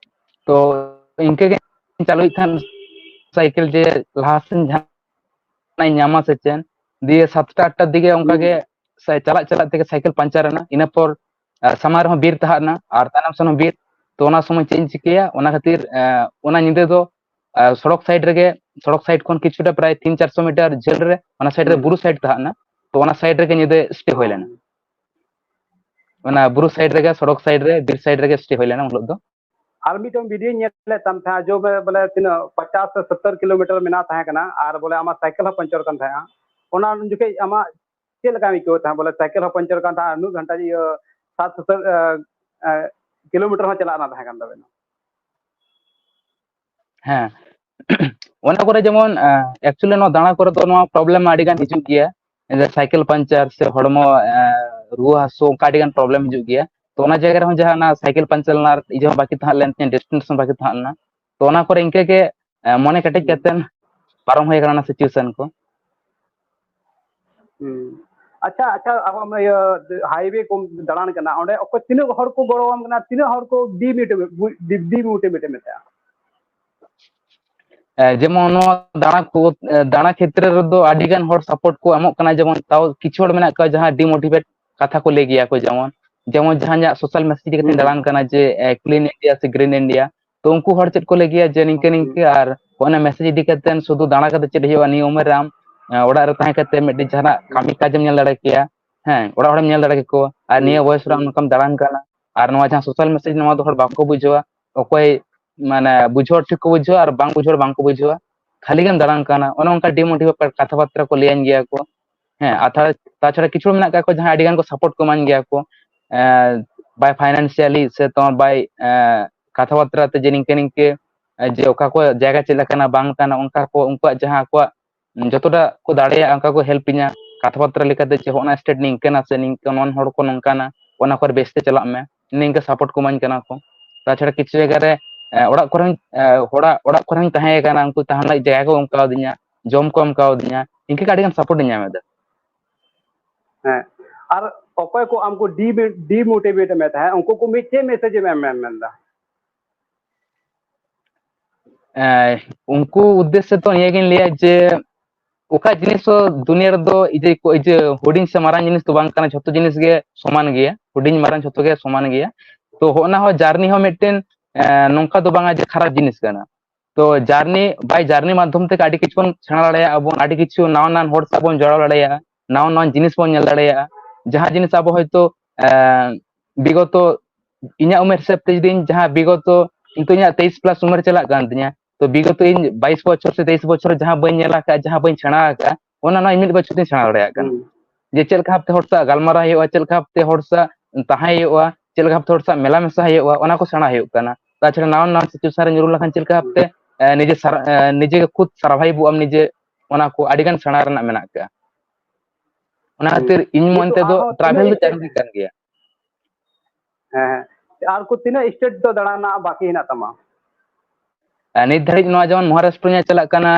ᱛᱚ ᱤᱱᱠᱟᱹ ᱜᱮ ᱪᱟᱹᱞᱩᱭᱮᱫ ᱛᱟᱦᱮᱸᱫ ᱥᱟᱭᱠᱮᱞ, ᱡᱮ ᱞᱟᱦᱟ ᱥᱮᱱ ᱡᱟᱦᱟᱱᱟᱜ ᱤᱧ ᱧᱟᱢᱟ ᱥᱮ ᱪᱮᱫ᱾ ᱫᱤᱭᱮ ᱥᱟᱛᱴᱟ ᱟᱴᱴᱟ ᱫᱤᱠᱮ ᱚᱱᱠᱟ ᱦᱩᱸ᱾ ᱜᱮ ᱥᱟᱭ-, ᱪᱟᱞᱟᱜ ᱪᱟᱞᱟᱜ ᱛᱮᱜᱮ ᱥᱟᱭᱠᱮᱞ ᱯᱟᱧᱪᱟᱨ ᱮᱱᱟ᱾ ᱤᱱᱟᱹ ᱯᱚᱨ, ᱟ, ᱥᱟᱢᱟᱝ ᱨᱮᱦᱚᱸ ᱵᱤᱨ ᱛᱟᱦᱮᱸ ᱞᱮᱱᱟ ᱟᱨ ᱛᱟᱭᱱᱚᱢ ᱥᱮᱱ ᱦᱚᱸ ᱵᱤᱨ᱾ ᱛᱚ ᱚᱱᱟ ᱥᱚᱢᱚᱭ ᱪᱮᱫ ᱤᱧ ᱪᱤᱠᱟᱹᱭᱟ, ᱚᱱᱟ ᱠᱷᱟᱹᱛᱤᱨ, ᱟ, ᱚᱱᱟ ᱧᱤᱫᱟᱹ ᱫᱚ, ᱟ, ᱥᱚᱲᱚᱠ ᱥᱟᱭᱤᱰ ᱨᱮᱜᱮ, ᱥᱚᱲᱚᱠ ᱥᱟᱭᱤᱰ ᱠᱷᱚᱱ ᱠᱤᱪᱷᱩᱴᱟ ᱯᱨᱟᱭ ᱛᱤᱱ ᱪᱟᱨᱥᱚ ᱢᱤᱴᱟᱨ ᱡᱷᱟᱹᱞ ᱨᱮ ᱚᱱᱟ ᱥᱟᱭᱤᱰ ᱨᱮ ᱦᱩᱸ᱾ ᱵᱩᱨᱩ ᱥᱟᱭᱤᱰ ᱛᱟᱦᱮᱸ ᱞᱮᱱᱟ᱾ ᱛᱚ ᱚᱱᱟ ᱥᱟᱭᱤᱰ ᱨᱮᱜᱮ ᱧᱤᱫᱟᱹ ᱥᱴᱮ ᱦᱩᱭ ᱚ᱾ ᱞᱮᱱᱟ᱾ ᱚᱱᱟ ᱵᱩᱨᱩ ᱥᱟᱭᱤᱰ ᱨᱮᱜᱮ, ᱥᱚᱲᱚᱠ ᱥᱟᱭᱤᱰ ᱨᱮ, ᱵᱤᱨ ᱥᱟᱭᱤᱰ ᱨᱮᱜᱮ ᱥᱴᱮ ᱦᱩᱭ ᱞᱮᱱᱟ ᱩᱱ ᱦᱤᱞᱳᱜ ᱫᱚ᱾ ᱟᱨ ᱢᱤᱫᱴᱮᱱ ᱵᱷᱤᱰᱤᱭᱳᱧ ᱧᱮᱞ ᱞᱮᱫ ᱛᱟᱢ ᱛᱟᱦᱮᱸᱫ, ᱡᱮ ᱵᱚᱞᱮ ᱛᱤᱱᱟᱹᱜ ᱯᱚᱪᱟᱥ ᱥᱮ ᱥᱚᱛᱛᱚᱨ ᱠᱤᱞᱳᱢᱤᱴᱟᱨ ᱢᱮᱱᱟᱜ ᱛᱟᱦᱮᱸ ᱠᱟᱱᱟ, ᱟᱨ ᱵᱚᱞᱮ ᱟᱢᱟᱜ ᱥᱟᱭᱠᱮᱞ ᱦᱚᱸ ᱯᱟᱧᱪᱟᱨ ᱠᱟᱱ ᱛᱟᱦᱮᱸᱜᱼᱟ᱾ ᱚᱱᱟ ᱩᱱ ᱡᱚᱠᱷᱮᱡ ᱟᱢᱟᱜ ᱪᱮᱫ ᱞᱮᱠᱟᱢ ᱟᱹᱭᱠᱟᱹᱣ ᱛᱟᱦᱮᱸᱫ? ᱵᱚᱞᱮ ᱥᱟᱭᱠᱮᱞ ᱦᱚᱸ ᱯᱟᱧᱪᱟᱨ ᱠᱟᱱ ᱛᱟᱦᱮᱸᱫ, ᱩᱱᱟᱹᱜ ᱜᱷᱚᱱᱴᱟ ᱤᱭᱟᱹ ᱥᱟᱛ ᱥᱚᱛᱛᱚᱨ, ᱮ, ᱮ, ᱠᱤᱞᱳᱢᱤᱴᱟᱨ ᱦᱚᱸ ᱪᱟᱞᱟᱜ ᱨᱮᱱᱟᱜ ᱛᱟᱦᱮᱸ ᱠᱟᱱ ᱛᱟᱵᱮᱱᱟ᱾ ᱦᱮᱸ᱾ ᱚᱱᱟ ᱠᱚᱨᱮ ᱡᱮᱢᱚᱱ, ᱮ, actually ᱱᱚᱣᱟ ᱫᱟᱬᱟ ᱠᱚᱨᱮ ᱫᱚ ᱱᱚᱣᱟ ᱯᱨᱚᱵᱞᱮᱢ ᱢᱟ ᱟᱹᱰᱤ ᱜᱟᱱ ᱦᱤᱡᱩᱜ ᱜᱮᱭᱟ᱾ ᱮ, ᱥᱟᱭᱠᱮᱞ ᱯᱟᱧᱪᱟᱨ ᱥᱮ ᱦᱚᱲᱢᱚ, ᱮ, ᱨᱩᱣᱟᱹ ᱦᱟᱹᱥᱩ, ᱚᱱᱠᱟ ᱟᱹᱰᱤ ᱜᱟᱱ ᱯᱨᱚᱵᱞᱮᱢ ᱦᱤᱡᱩᱜ ᱜᱮᱭᱟ᱾ ᱛᱚ ᱚᱱᱟ ᱡᱟᱭᱜᱟ ᱨᱮᱦᱚᱸ ᱡᱟᱦᱟᱸ ᱚᱱᱟ ᱥᱟᱭᱠᱮᱞ ᱯᱟᱧᱪᱟᱨ ᱨᱮᱱᱟᱜ ᱤᱭᱟᱹ ᱦᱚᱸ ᱵᱟᱠᱤ ᱛᱟᱦᱮᱸ ᱞᱮᱱ ᱛᱤᱧᱟᱹ, ᱰᱤᱥᱴᱮᱱᱥ ᱦᱚᱸ ᱵᱟᱠᱤ ᱛᱟᱦᱮᱸ ᱞᱮᱱᱟ᱾ ᱛᱚ ᱚᱱᱟ ᱠᱚᱨᱮ ᱤᱱᱠᱟᱹ ᱜᱮ, ᱮ, ᱢᱚᱱᱮ ᱠᱮᱴᱮᱡ ᱦᱩᱸ᱾ ᱠᱟᱛᱮ ᱯᱟᱨᱚᱢ ᱦᱩᱭ ᱟᱠᱟᱱᱟ ᱚᱱᱟ ᱥᱤᱪᱩᱭᱮᱥᱚᱱ ᱠᱚ᱾ ᱦᱩᱸ᱾ ᱟᱪᱪᱷᱟ, ᱟᱪᱪᱷᱟ, ᱟᱵᱚ ᱤᱭᱟᱹ ᱦᱟᱭᱣᱮ ᱠᱚ ᱫᱟᱬᱟᱱ ᱠᱟᱱᱟ, ᱚᱸᱰᱮ ᱚᱠᱚᱭ ᱛᱤᱱᱟᱹᱜ ᱦᱚᱲ ᱠᱚ ᱜᱚᱲᱚᱣᱟᱢ ᱠᱟᱱᱟ, ᱛᱤᱱᱟᱹᱜ ᱦᱚᱲ ᱠᱚ ᱰᱤᱢᱳᱴᱤᱵᱷᱮᱴ, ᱰᱤᱢᱳᱴᱤᱵᱷᱮᱴ ᱮᱢ ᱢᱮᱛᱟᱜᱼᱟ? ᱡᱮᱢᱚᱱ ᱱᱚᱣᱟ ᱫᱟᱬᱟ ᱠᱚ, ᱫᱟᱬᱟ ᱠᱷᱮᱛᱨᱮ ᱨᱮᱫᱚ ᱟᱹᱰᱤ ᱜᱟᱱ ᱦᱚᱲ ᱥᱟᱯᱳᱨᱴ ᱠᱚ ᱮᱢᱚᱜ ᱠᱟᱱᱟ, ᱡᱮᱢᱚᱱ ᱛᱟᱣ ᱠᱤᱪᱷᱩ ᱦᱚᱲ ᱢᱮᱱᱟᱜ ᱠᱚᱣᱟ ᱡᱟᱦᱟᱸ ᱰᱤᱢᱳᱴᱤᱵᱷᱮᱴ ᱠᱟᱛᱷᱟ ᱠᱚ ᱞᱟᱹᱭ ᱜᱮᱭᱟ ᱠᱚ, ᱡᱮᱢᱚᱱ ᱡᱮᱢᱚᱱ ᱡᱟᱦᱟᱸ ᱤᱧᱟᱹᱜ ᱥᱳᱥᱟᱞ ᱢᱮᱥᱮᱡᱽ ᱤᱫᱤ ᱠᱟᱛᱮ ᱫᱟᱬᱟᱱ ᱠᱟᱱᱟ ᱡᱮ ᱠᱞᱤᱱ ᱤᱱᱰᱤᱭᱟ ᱥᱮ ᱜᱨᱤᱱ ᱤᱱᱰᱤᱭᱟ᱾ ᱛᱚ ᱩᱱᱠᱩ ᱦᱚᱲ ᱪᱮᱫ ᱠᱚ ᱞᱟᱹᱭ ᱜᱮᱭᱟ ᱡᱮ ᱱᱤᱝᱠᱟᱹ ᱱᱤᱝᱠᱟᱹ, ᱟᱨ ᱚᱱᱟ ᱢᱮᱥᱮᱡᱽ ᱤᱫᱤ ᱠᱟᱛᱮ ᱥᱩᱫᱷᱩ ᱫᱟᱬᱟ ᱠᱟᱛᱮ ᱪᱮᱫ ᱦᱩᱭᱩᱜᱼᱟ, ᱱᱤᱭᱟᱹ ᱩᱢᱮᱨ ᱨᱮ ᱟᱢ ᱚᱲᱟᱜ ᱨᱮ ᱛᱟᱦᱮᱸ ᱠᱟᱛᱮ ᱢᱤᱫᱴᱤᱡ ᱡᱟᱦᱟᱱᱟᱜ ᱠᱟᱹᱢᱤ ᱠᱟᱡᱮᱢ ᱧᱮᱞ ᱫᱟᱲᱮ ᱠᱮᱭᱟ᱾ ᱦᱮᱸ, ᱚᱲᱟᱜ ᱦᱚᱲᱮᱢ ᱧᱮᱞ ᱫᱟᱲᱮ ᱠᱮᱠᱚᱣᱟ, ᱟᱨ ᱱᱤᱭᱟᱹ ᱵᱚᱭᱮᱥ ᱨᱮ ᱟᱢ ᱱᱚᱝᱠᱟᱢ ᱫᱟᱬᱟᱱ ᱠᱟᱱᱟ᱾ ᱟᱨ ᱱᱚᱣᱟ ᱡᱟᱦᱟᱸ ᱥᱳᱥᱟᱞ ᱢᱮᱥᱮᱡᱽ, ᱱᱚᱣᱟ ᱫᱚ ᱦᱚᱲ ᱵᱟᱠᱚ ᱵᱩᱡᱷᱟᱹᱣᱟ, ᱚᱠᱚᱭ ᱢᱟᱱᱮ ᱵᱩᱡᱷᱟᱹᱣ ᱴᱷᱤᱠ ᱠᱚ ᱵᱩᱡᱷᱟᱹᱣᱟ ᱟᱨ ᱵᱟᱝ ᱵᱩᱡᱷᱟᱹᱣ ᱦᱚᱲ ᱵᱟᱝ ᱠᱚ ᱵᱩᱡᱷᱟᱹᱣᱟ, ᱠᱷᱟᱹᱞᱤ ᱜᱮᱢ ᱫᱟᱬᱟᱱ ᱠᱟᱱᱟ, ᱚᱱᱮ ᱚᱱᱠᱟ ᱰᱤᱢᱳᱴᱤᱵᱷᱮᱴ ᱠᱟᱛᱷᱟ ᱵᱟᱨᱛᱟ ᱠᱚ ᱞᱟᱹᱭᱟᱹᱧ ᱜᱮᱭᱟ ᱠᱚ᱾ ᱦᱮᱸ, ᱟᱨ ᱛᱟᱪᱷᱟᱲᱟ ᱠᱤᱪᱷᱩ ᱦᱚᱲ ᱢᱮᱱᱟᱜ ᱠᱟᱜ ᱠᱚᱣᱟ ᱡᱟᱦᱟᱸᱭ ᱟᱹᱰᱤ ᱜᱟᱱ ᱠᱚ ᱥᱟᱯᱳᱨᱴ ᱠᱚ ᱮᱢᱟᱹᱧ ᱜᱮᱭᱟ ᱠᱚ, ᱵᱟᱭ ᱯᱷᱟᱭᱱᱟᱱᱥᱤᱭᱟᱞᱤ ᱥᱮ ᱛᱚ ᱵᱟᱭ ᱠᱟᱛᱷᱟ ᱵᱟᱨᱛᱟ ᱛᱮ ᱡᱮ ᱱᱤᱝᱠᱟᱹ ᱱᱤᱝᱠᱟᱹ ᱡᱮ ᱚᱠᱟ ᱠᱚ ᱡᱟᱭᱜᱟ ᱪᱮᱫ ᱞᱮᱠᱟᱱᱟ ᱵᱟᱝ ᱠᱟᱱᱟ, ᱚᱱᱠᱟ ᱠᱚ ᱩᱱᱠᱩᱣᱟᱜ ᱡᱟᱦᱟᱸ ᱟᱠᱚᱣᱟᱜ ᱡᱚᱛᱚᱴᱟ ᱠᱚ ᱫᱟᱲᱮᱭᱟᱜᱼᱟ ᱚᱱᱠᱟ ᱠᱚ ᱦᱮᱞᱯ ᱤᱧᱟ, ᱠᱟᱛᱷᱟ ᱵᱟᱨᱛᱟ ᱞᱮᱠᱟᱛᱮ ᱡᱮ ᱦᱚᱸᱜᱼᱚ ᱱᱟ ᱥᱴᱮᱴ ᱱᱤᱝᱠᱟᱹᱱᱟ ᱥᱮ ᱱᱤᱝᱠᱟᱹ ᱱᱚᱣᱟ ᱦᱚᱲ ᱠᱚ ᱱᱚᱝᱠᱟᱱᱟ, ᱚᱱᱟ ᱠᱚᱨᱮ ᱵᱮᱥ ᱛᱮ ᱪᱟᱞᱟᱜ ᱢᱮ, ᱱᱤᱝᱠᱟᱹ ᱥᱟᱯᱳᱨᱴ ᱠᱚ ᱮᱢᱟᱹᱧ ᱠᱟᱱᱟ ᱠᱚ᱾ ᱛᱟᱪᱷᱟᱲᱟ ᱠᱤᱪᱷᱩ ᱡᱟᱭᱜᱟ ᱨᱮ ᱚᱲᱟᱜ ᱠᱚᱨᱮ ᱦᱚᱸᱧ ᱛᱟᱦᱮᱸ ᱠᱟᱱᱟ, ᱚᱲᱟᱜ ᱠᱚᱨᱮ ᱦᱚᱸᱧ ᱛᱟᱦᱮᱸ ᱠᱟᱱᱟ, ᱩᱱᱠᱩ ᱛᱟᱦᱮᱱ ᱞᱟᱹᱜᱤᱫ ᱡᱟᱭᱜᱟ ᱠᱚ ᱮᱢ ᱠᱟᱣᱫᱤᱧᱟ, ᱡᱚᱢ ᱠᱚ ᱮᱢ ᱠᱟᱣᱫᱤᱧᱟ, ᱤᱱᱠᱟᱹ ᱜᱮ ᱟᱹᱰᱤ ᱜᱟᱱ ᱥᱟᱯᱳᱨᱴ ᱤᱧ ᱧᱟᱢ ᱮᱫᱟ᱾ ᱦᱮᱸ, ᱟᱨ ᱚᱠᱚᱭ ᱠᱚ ᱟᱢ ᱠᱚ ᱰᱤᱢᱳᱴᱤᱵᱷᱮᱴ ᱮᱫ ᱢᱮ ᱛᱟᱦᱮᱸᱫ, ᱩᱱᱠᱩ ᱠᱚ ᱢᱤᱫ ᱪᱮᱫ ᱢᱮᱥᱮᱡᱽ ᱮᱢ ᱮᱢ ᱢᱮᱱᱫᱟ? ᱩᱱᱠᱩ ᱩᱫᱽᱫᱮᱥᱥᱚ ᱛᱚ ᱱᱤᱭᱟᱹᱜᱤᱧ ᱞᱟᱹᱭᱟ ᱡᱮ ᱚᱠᱟ ᱡᱤᱱᱤᱥ ᱦᱚᱸ ᱫᱩᱱᱤᱭᱟᱹ ᱨᱮᱫᱚ ᱤᱡᱮ ᱠᱚ ᱤᱡᱮ ᱦᱩᱰᱤᱧ ᱥᱮ ᱢᱟᱨᱟᱝ ᱡᱤᱱᱤᱥ ᱫᱚ ᱵᱟᱝ ᱠᱟᱱᱟ, ᱡᱷᱚᱛᱚ ᱡᱤᱱᱤᱥ ᱜᱮ ᱥᱚᱢᱟᱱ ᱜᱮᱭᱟ, ᱦᱩᱰᱤᱧ ᱢᱟᱨᱟᱝ ᱡᱷᱚᱛᱚ ᱜᱮ ᱥᱚᱢᱟᱱ ᱜᱮᱭᱟ᱾ ᱛᱚ ᱦᱚᱜᱼᱚ ᱱᱟ ᱦᱚᱸ ᱡᱟᱨᱱᱤ ᱦᱚᱸ ᱢᱤᱫᱴᱮᱱ ᱱᱚᱝᱠᱟ ᱫᱚ ᱵᱟᱝᱟ ᱡᱮ ᱠᱷᱟᱨᱟᱯ ᱡᱤᱱᱤᱥ ᱠᱟᱱᱟ᱾ ᱛᱚ ᱡᱟᱨᱱᱤ ᱵᱟᱭ ᱡᱟᱨᱱᱤ ᱢᱟᱫᱽᱫᱷᱚᱢ ᱛᱮ ᱟᱹᱰᱤ ᱠᱤᱪᱷᱩ ᱵᱚᱱ ᱥᱮᱬᱟ ᱫᱟᱲᱮᱭᱟᱜᱼᱟ ᱵᱚᱱ, ᱟᱹᱰᱤ ᱠᱤᱪᱷᱩ ᱱᱟᱣᱟ ᱱᱟᱣᱟ ᱦᱚᱲ ᱥᱟᱶ ᱵᱚᱱ ᱡᱚᱲᱟᱣ ᱫᱟᱲᱮᱭᱟᱜᱼᱟ, ᱱᱟᱣᱟ ᱱᱟᱣᱟ ᱡᱤᱱᱤᱥ ᱵᱚᱱ ᱧᱮᱞ ᱫᱟᱲᱮᱭᱟᱜᱼᱟ᱾ ᱡᱟᱦᱟᱸ ᱡᱤᱱᱤᱥ ᱟᱵᱚ ᱦᱚᱭᱛᱳ ᱵᱤᱜᱚᱛᱚ ᱤᱧᱟᱹᱜ ᱩᱢᱮᱨ ᱦᱤᱥᱟᱹᱵ ᱛᱮ ᱡᱩᱫᱤ ᱤᱧ ᱡᱟᱦᱟᱸ ᱵᱤᱜᱚᱛᱚ ᱱᱤᱛᱚᱜ ᱤᱧᱟᱹᱜ ᱛᱮᱭᱤᱥ ᱯᱞᱟᱥ ᱩᱢᱮᱨ ᱪᱟᱞᱟᱜ ᱠᱟᱱ ᱛᱤᱧᱟ, ᱛᱚ ᱵᱤᱜᱚᱛᱚ ᱤᱧ ᱵᱟᱭᱤᱥ ᱵᱚᱪᱷᱚᱨ ᱥᱮ ᱛᱮᱭᱤᱥ ᱵᱚᱪᱷᱚᱨ ᱡᱟᱦᱟᱸ ᱵᱟᱹᱧ ᱧᱮᱞ ᱟᱠᱟᱫᱼᱟ, ᱡᱟᱦᱟᱸ ᱵᱟᱹᱧ ᱥᱮᱬᱟ ᱟᱠᱟᱫᱼᱟ, ᱚᱱᱟ ᱱᱚᱣᱟ ᱤᱧ ᱢᱤᱫ ᱵᱚᱪᱷᱚᱨ ᱛᱤᱧ ᱥᱮᱬᱟ ᱫᱟᱲᱮᱭᱟᱜ ᱠᱟᱱᱟ᱾ ᱡᱮ ᱪᱮᱫ ᱞᱮᱠᱟ ᱵᱷᱟᱵᱛᱮ ᱦᱚᱲ ᱥᱟᱶ ᱜᱟᱞᱢᱟᱨᱟᱣ ᱦᱩᱭᱩᱜᱼᱟ, ᱪᱮᱫ ᱞᱮᱠᱟ ᱵᱷᱟᱵᱛᱮ ᱦᱚᱲ ᱥᱟᱶ ᱛᱟᱦᱮᱸ ᱦᱩᱭᱩᱜᱼᱟ, ᱪᱮᱫ ᱞᱮᱠᱟ ᱵᱷᱟᱵᱛᱮ ᱦᱚᱲ ᱥᱟᱶ ᱢᱮᱞᱟ ᱢᱮᱥᱟ ᱦᱩᱭᱩᱜᱼᱟ, ᱚᱱᱟ ᱠᱚ ᱥᱮᱬᱟ ᱦᱩᱭᱩᱜ ᱠᱟᱱᱟ᱾ ᱛᱟᱪᱷᱟᱲᱟ ᱱᱟᱣᱟ ᱱᱟᱣᱟ ᱥᱤᱪᱩᱭᱮᱥᱚᱱ ᱨᱮ ᱧᱩᱨᱩ ᱞᱮᱠᱷᱟᱱ ᱪᱮᱫ ᱞᱮᱠᱟ ᱵᱷᱟᱵᱛᱮ ᱱᱤᱡᱮ ᱱᱤᱡᱮ ᱜᱮ ᱠᱷᱩᱫ ᱥᱟᱨᱵᱷᱟᱭᱤᱵᱷᱚᱜ ᱟᱢ ᱱᱤᱡᱮ, ᱚᱱᱟ ᱠᱚ ᱟᱹᱰᱤ ᱜᱟᱱ ᱥᱮᱬᱟ ᱨᱮᱱᱟᱜ ᱢᱮᱱᱟᱜ ᱟᱠᱟᱫᱼᱟ᱾ ᱚᱱᱟ ᱠᱷᱟᱹᱛᱤᱨ ᱤᱧ ᱢᱚᱱ ᱛᱮᱫᱚ ᱴᱨᱟᱵᱷᱮᱞ ᱫᱚ ᱡᱟᱹᱨᱩᱨᱤ ᱠᱟᱱ ᱜᱮᱭᱟ᱾ ᱦᱮᱸ, ᱦᱮᱸ᱾ ᱟᱨ ᱠᱚ ᱛᱤᱱᱟᱹᱜ ᱥᱴᱮᱴ ᱫᱚ ᱫᱟᱬᱟᱱ ᱨᱮᱱᱟᱜ ᱵᱟᱹᱠᱤ ᱦᱮᱱᱟᱜ ᱛᱟᱢᱟ? ᱱᱤᱛ ᱫᱷᱟᱹᱨᱤᱡ ᱱᱚᱣᱟ ᱡᱮᱢᱚᱱ ᱢᱚᱦᱟᱨᱟᱥᱴᱨᱚ ᱤᱧᱟᱹᱜ ᱪᱟᱞᱟᱜ ᱠᱟᱱᱟ,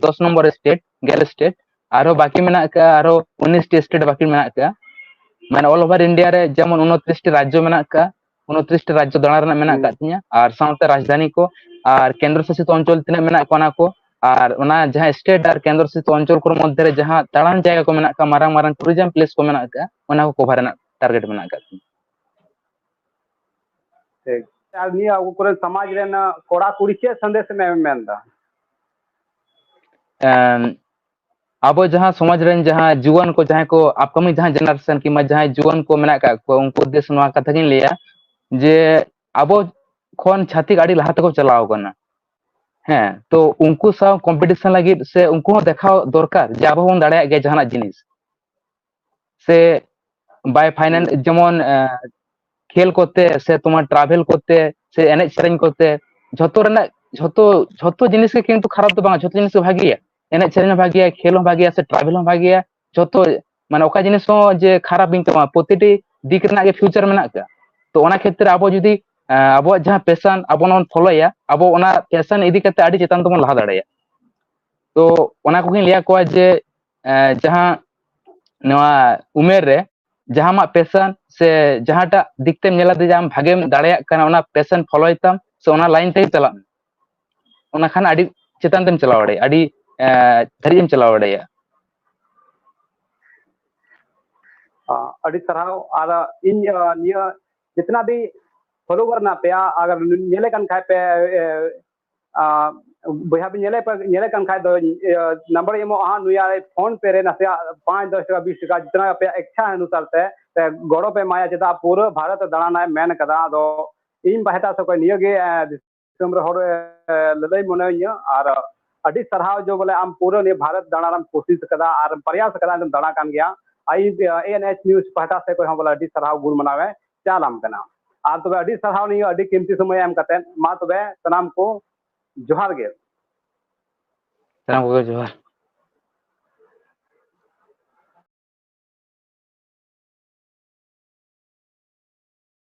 ᱫᱚᱥ ᱱᱚᱢᱵᱚᱨ ᱥᱴᱮᱴ, ᱜᱮᱞ ᱥᱴᱮᱴ᱾ ᱟᱨᱦᱚᱸ ᱵᱟᱹᱠᱤ ᱢᱮᱱᱟᱜ ᱟᱠᱟᱫᱼᱟ ᱟᱨᱦᱚᱸ ᱩᱱᱤᱥ ᱴᱤ ᱥᱴᱮᱴ ᱵᱟᱹᱠᱤ ᱢᱮᱱᱟᱜ ᱟᱠᱟᱫᱼᱟ᱾ ᱢᱟᱱᱮ all over India ᱨᱮ ᱡᱮᱢᱚᱱ ᱩᱱᱚᱛᱨᱤᱥ ᱴᱤ ᱨᱟᱡᱽᱡᱚ ᱢᱮᱱᱟᱜ ᱟᱠᱟᱫᱼᱟ, ᱩᱱᱚᱛᱨᱤᱥ ᱴᱤ ᱨᱟᱡᱽᱡᱚ ᱫᱟᱬᱟ ᱨᱮᱱᱟᱜ ᱢᱮᱱᱟᱜ ᱟᱠᱟᱫ ᱛᱤᱧᱟᱹ᱾ ᱟᱨ ᱥᱟᱶᱛᱮ ᱨᱟᱡᱽᱫᱷᱟᱱᱤ ᱠᱚ ᱟᱨ ᱠᱮᱱᱫᱨᱚ ᱥᱟᱥᱤᱛ ᱚᱧᱪᱚᱞ ᱛᱤᱱᱟᱹᱜ ᱢᱮᱱᱟᱜ ᱠᱚᱣᱟ ᱚᱱᱟ ᱠᱚ, ᱟᱨ ᱚᱱᱟ ᱡᱟᱦᱟᱸ ᱥᱴᱮᱴ ᱟᱨ ᱠᱮᱱᱫᱨᱚ ᱥᱟᱥᱤᱛ ᱚᱧᱪᱚᱞ ᱠᱚᱨᱮ ᱢᱚᱫᱽᱫᱷᱮ ᱨᱮ ᱡᱟᱦᱟᱸ ᱫᱟᱬᱟᱱ ᱡᱟᱭᱜᱟ ᱠᱚ ᱢᱮᱱᱟᱜ ᱠᱟᱜᱼᱟ, ᱢᱟᱨᱟᱝ ᱢᱟᱨᱟᱝ ᱴᱩᱨᱤᱡᱚᱢ ᱯᱞᱮᱥ ᱠᱚ ᱢᱮᱱᱟᱜ ᱠᱟᱜᱼᱟ, ᱚᱱᱟ ᱠᱚ ᱠᱚᱵᱷᱟᱨ ᱨᱮᱱᱟᱜ ᱴᱟᱨᱜᱮᱴ ᱢᱮᱱᱟᱜ ᱠᱟᱜ ᱛᱤᱧᱟ᱾ ᱴᱷᱤᱠ᱾ ᱟᱨ ᱱᱤᱭᱟᱹ ᱟᱵᱚ ᱠᱚᱨᱮᱱ ᱥᱚᱢᱟᱡᱽ ᱨᱮᱱ ᱠᱚᱲᱟ ᱠᱩᱲᱤ ᱪᱮᱫ ᱥᱟᱸᱫᱮᱥ ᱮᱢ ᱢᱮᱱ ᱮᱫᱟ? ᱮᱢ, ᱟᱵᱚ ᱡᱟᱦᱟᱸ ᱥᱚᱢᱟᱡᱽ ᱨᱮᱱ ᱡᱟᱦᱟᱸ ᱡᱩᱣᱟᱹᱱ ᱠᱚ, ᱡᱟᱦᱟᱸᱭ ᱠᱚ ᱟᱯᱠᱟᱢᱤᱝ ᱡᱟᱦᱟᱸ ᱡᱮᱱᱟᱨᱮᱥᱚᱱ ᱠᱤᱝᱵᱟ ᱡᱟᱦᱟᱸᱭ ᱡᱩᱣᱟᱹᱱ ᱠᱚ ᱢᱮᱱᱟᱜ ᱠᱟᱜ ᱠᱚᱣᱟ, ᱩᱱᱠᱩ ᱩᱫᱽᱫᱮᱥᱥᱚ ᱱᱚᱣᱟ ᱠᱟᱛᱷᱟ ᱜᱤᱧ ᱞᱟᱹᱭᱟ ᱡᱮ ᱟᱵᱚ ᱠᱷᱚᱱ ᱪᱷᱟᱹᱛᱤᱠ ᱟᱹᱰᱤ ᱞᱟᱦᱟ ᱛᱮᱠᱚ ᱪᱟᱞᱟᱣ ᱠᱟᱱᱟ᱾ ᱦᱮᱸ, ᱛᱚ ᱩᱱᱠᱩ ᱥᱟᱶ ᱠᱚᱢᱯᱤᱴᱤᱥᱚᱱ ᱞᱟᱹᱜᱤᱫ ᱥᱮ ᱩᱱᱠᱩ ᱦᱚᱸ ᱫᱮᱠᱷᱟᱣ ᱫᱚᱨᱠᱟᱨ ᱡᱮ ᱟᱵᱚ ᱦᱚᱸᱵᱚᱱ ᱫᱟᱲᱮᱭᱟᱜ ᱜᱮᱭᱟ ᱡᱟᱦᱟᱱᱟᱜ ᱡᱤᱱᱤᱥ᱾ ᱥᱮ ᱵᱟᱭ ᱯᱷᱟᱭᱱᱟᱱᱥ, ᱡᱮᱢᱚᱱ ᱠᱷᱮᱞ ᱠᱚᱛᱮ ᱥᱮ ᱛᱳᱢᱟᱨ ᱴᱨᱟᱵᱷᱮᱞ ᱠᱚᱛᱮ ᱥᱮ ᱮᱱᱮᱡ ᱥᱮᱨᱮᱧ ᱠᱚᱛᱮ, ᱡᱷᱚᱛᱚ ᱨᱮᱱᱟᱜ ᱡᱷᱚᱛᱚ ᱡᱷᱚᱛᱚ ᱡᱤᱱᱤᱥ ᱜᱮ ᱠᱤᱱᱛᱩ ᱠᱷᱟᱨᱟᱯ ᱫᱚ ᱵᱟᱝ, ᱡᱷᱚᱛᱚ ᱡᱤᱱᱤᱥ ᱜᱮ ᱵᱷᱟᱜᱮᱭᱟ᱾ ᱮᱱᱮᱡ ᱥᱮᱨᱮᱧ ᱦᱚᱸ ᱵᱷᱟᱜᱮᱭᱟ, ᱠᱷᱮᱞ ᱦᱚᱸ ᱵᱷᱟᱜᱮᱭᱟ, ᱥᱮ ᱴᱨᱟᱵᱷᱮᱞ ᱦᱚᱸ ᱵᱷᱟᱜᱮᱭᱟ, ᱡᱷᱚᱛᱚ, ᱢᱟᱱᱮ ᱚᱠᱟ ᱡᱤᱱᱤᱥ ᱦᱚᱸ ᱡᱮ ᱠᱷᱟᱨᱟᱯ ᱤᱧ ᱛᱟᱢᱟ, ᱯᱨᱚᱛᱤᱴᱤ ᱫᱤᱠ ᱨᱮᱱᱟᱜ ᱜᱮ ᱯᱷᱤᱭᱩᱪᱟᱨ ᱢᱮᱱᱟᱜ ᱠᱟᱜᱼᱟ᱾ ᱛᱚ ᱚᱱᱟ ᱠᱷᱮᱛᱨᱮ ᱟᱵᱚ ᱡᱩᱫᱤ ᱟᱵᱚᱣᱟᱜ ᱡᱟᱦᱟᱸ ᱯᱮᱥᱟᱱ ᱟᱵᱚ ᱱᱚᱣᱟ ᱯᱷᱚᱞᱳᱭᱟ, ᱟᱵᱚ ᱚᱱᱟ ᱯᱮᱥᱟᱱ ᱤᱫᱤ ᱠᱟᱛᱮ ᱟᱹᱰᱤ ᱪᱮᱛᱟᱱ ᱛᱮᱵᱚᱱ ᱞᱟᱦᱟ ᱫᱟᱲᱮᱭᱟᱜᱼᱟ᱾ ᱛᱚ ᱚᱱᱟ ᱠᱚᱜᱮᱧ ᱞᱟᱹᱭ ᱟᱠᱚᱣᱟ ᱡᱮ ᱡᱟᱦᱟᱸ ᱱᱚᱣᱟ ᱩᱢᱮᱨ ᱨᱮ ᱡᱟᱦᱟᱸ ᱟᱢᱟᱜ ᱯᱮᱥᱟᱱ ᱥᱮ ᱡᱟᱦᱟᱸᱴᱟᱜ ᱫᱤᱠ ᱛᱮᱢ ᱧᱮᱞ ᱟᱫᱮ ᱡᱮ ᱟᱢ ᱵᱷᱟᱜᱮᱢ ᱫᱟᱲᱮᱭᱟᱜ ᱠᱟᱱᱟ, ᱚᱱᱟ ᱯᱮᱥᱟᱱ ᱯᱷᱚᱞᱳᱭ ᱛᱟᱢ ᱥᱮ ᱚᱱᱟ ᱞᱟᱭᱤᱱ ᱛᱮᱜᱮ ᱪᱟᱞᱟᱜ ᱢᱮ᱾ ᱚᱱᱟ ᱠᱷᱟᱱ ᱟᱹᱰᱤ ᱪᱮᱛᱟᱱ ᱛᱮᱢ ᱪᱟᱞᱟᱣ ᱫᱟᱲᱮᱭᱟᱜᱼᱟ, ᱟᱹᱰᱤ ᱫᱷᱟᱹᱨᱤᱡ ᱮᱢ ᱪᱟᱞᱟᱣ ᱫᱟᱲᱮᱭᱟᱜᱼᱟ᱾ ᱟᱹᱰᱤ ᱥᱟᱨᱦᱟᱣ᱾ ᱟᱨ ᱤᱧ ᱱᱤᱭᱟᱹ ᱡᱤᱛᱱᱟ ᱵᱷᱤ ᱯᱷᱚᱞᱳᱣᱟᱨ ᱢᱮᱱᱟᱜ ᱯᱮᱭᱟ, ᱟᱜᱟᱨ ᱧᱮᱞᱮ ᱠᱟᱱ ᱠᱷᱟᱡ ᱯᱮ, ᱵᱚᱭᱦᱟ ᱵᱤᱱ ᱧᱮᱞᱮ ᱧᱮᱞᱮ ᱠᱟᱱ ᱠᱷᱟᱡ ᱫᱚ ᱱᱟᱢᱵᱟᱨ ᱤᱧ ᱮᱢᱚᱜᱼᱟ ᱦᱟᱸᱜ, ᱱᱩᱭᱟᱜ ᱯᱷᱳᱱ ᱯᱮ ᱨᱮ ᱱᱟᱥᱮᱭᱟᱜ ᱯᱟᱸᱪ, ᱫᱚᱥ ᱴᱟᱠᱟ, ᱵᱤᱥ ᱴᱟᱠᱟ, ᱡᱤᱛᱱᱟ ᱟᱯᱮᱭᱟᱜ ᱤᱪᱪᱷᱟ ᱚᱱᱩᱥᱟᱨ ᱛᱮ ᱜᱚᱲᱚ ᱯᱮ ᱮᱢᱟᱭᱟ, ᱪᱮᱫᱟᱜ ᱯᱩᱨᱟᱹ ᱵᱷᱟᱨᱚᱛ ᱫᱟᱬᱟᱱᱟᱭ ᱢᱮᱱ ᱠᱟᱫᱟ᱾ ᱟᱫᱚ ᱤᱧ ᱯᱟᱦᱴᱟ ᱥᱮᱫ ᱠᱷᱚᱱ ᱱᱤᱭᱟᱹ ᱜᱮ ᱫᱤᱥᱚᱢ ᱨᱮ ᱦᱚᱲ ᱞᱟᱹᱞᱟᱹᱭ ᱢᱚᱱᱮᱭᱟᱹᱧᱟᱹ᱾ ᱟᱨ ᱟᱹᱰᱤ ᱥᱟᱨᱦᱟᱣ ᱡᱚ ᱵᱚᱞᱮ ᱟᱢ ᱯᱩᱨᱟᱹ ᱱᱤᱭᱟᱹ ᱵᱷᱟᱨᱚᱛ ᱫᱟᱬᱟᱱ ᱮᱢ ᱠᱳᱥᱤᱥ ᱠᱟᱫᱟ ᱟᱨ ᱯᱨᱚᱭᱟᱥ ᱠᱟᱫᱟ, ᱮᱢ ᱫᱟᱬᱟ ᱠᱟᱱ ᱜᱮᱭᱟ᱾ ᱟᱨ ᱤᱧ ᱮ ᱮᱱ ᱮᱭᱤᱪ ᱱᱤᱭᱩᱡᱽ ᱯᱟᱦᱴᱟ ᱥᱮᱫ ᱠᱷᱚᱱ ᱦᱚᱸ ᱵᱚᱞᱮ ᱟᱹᱰᱤ ᱥᱟᱨᱦᱟᱣ ᱜᱩᱱ ᱢᱟᱱᱟᱣ ᱮ ᱪᱟᱞ ᱟᱢ ᱠᱟᱱᱟ᱾ ᱟᱨ ᱛᱚᱵᱮ ᱟᱹᱰᱤ ᱥᱟᱨᱦᱟᱣ ᱱᱤᱭᱟᱹ ᱟᱹᱰᱤ ᱠᱤᱢᱛᱤ ᱥᱚᱢᱚᱭ ᱮᱢ ᱠᱟᱛᱮ᱾ ᱢᱟ ᱛᱚᱵᱮ ᱥᱟᱱᱟᱢ ᱠᱚ ᱡᱚᱦᱟᱨ ᱜᱮ᱾ ᱥᱟᱱᱟᱢ ᱠᱚᱜᱮ ᱡᱚᱦᱟᱨ᱾